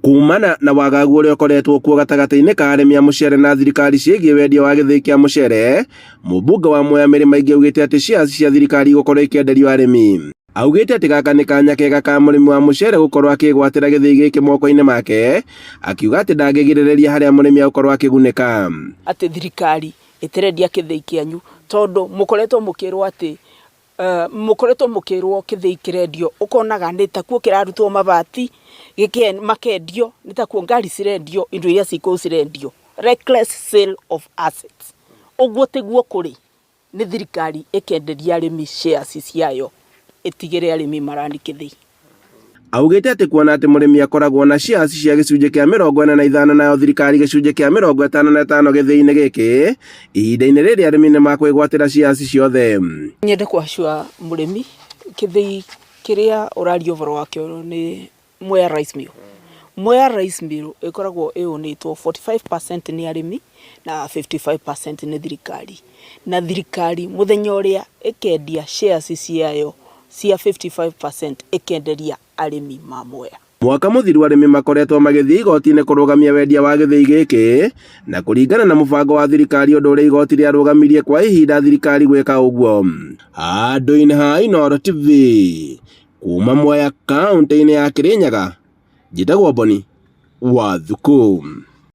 Kumana na wagagu ũrĩa ũkoretwo kuo gatagatĩ-inĩ ka arĩmi a mũcere na thirikari ciĩgiĩ wendia wa gĩthĩi kĩa mũcere, mũmbunge wa Mwea Mary Maingĩ augĩte atĩ shares cia thirikari igũkorwo ikĩenderio arĩmi. Augĩte atĩ gaka nĩ kanya kega ka mũrĩmi wa mũcere gũkorwo akĩgwatĩra gĩthĩi gĩkĩ moko-inĩ make, akiuga atĩ ndangĩgirĩrĩria harĩa mũrĩmi agũkorwo akĩgunĩka. Atĩ thirikari ĩtĩrendia kĩthĩi kĩanyu tondũ mũkoretwo mũkĩrwo atĩ Mũkoretwo mũkĩrwo kĩthĩi kĩrendio ũkonaga nĩ takuo kĩrarutwo mabati makendio, nĩ takuo ngari cirendio, indo iria ciĩ kũu cirendio. Reckless sale of assets. Ũguo tiguo kũrĩ, nĩ thirikari ĩkenderia arĩmi shares ciayo ĩtigĩre arĩmi marani kĩthĩi. Augĩte atĩ kuona atĩ mũrĩmi akoragwo na shares cia gĩcunjĩ kĩa 45 nayo thirikari gĩcunjĩ kĩa 55 gĩthĩi-inĩ gĩkĩ, ihinda-inĩ rĩrĩ arĩmi nĩ makwĩgwatĩra shares ciothe. Nyende kũ assure mũrĩmi kĩthĩi kĩrĩa ũraria ũhoro wakĩo nĩ Mwea Rice Mill. Mwea Rice Mill ĩkoragwo ĩ own ĩtwo 45% nĩ arĩmi na 55% nĩ thirikari. Na thirikari mũthenya ũrĩa ĩkendia shares ciayo cia 55% ĩkenderia arĩmi ma Mwea. Mwaka mũthiru arĩmi makoretwo magĩthiĩ igoti-inĩ kũrũgamia wendia wa gĩthĩi gĩkĩ na kũringana na mũbango wa thirikari ũndũ ũrĩa igoti rĩarũgamirie kwa ihinda thirikari gwĩka ũguo. Handũ-inĩ ha Inooro TV kuma Mwea kaũntĩ-inĩ ya Kĩrĩnyaga, njĩtagwo Boni wa Thuku.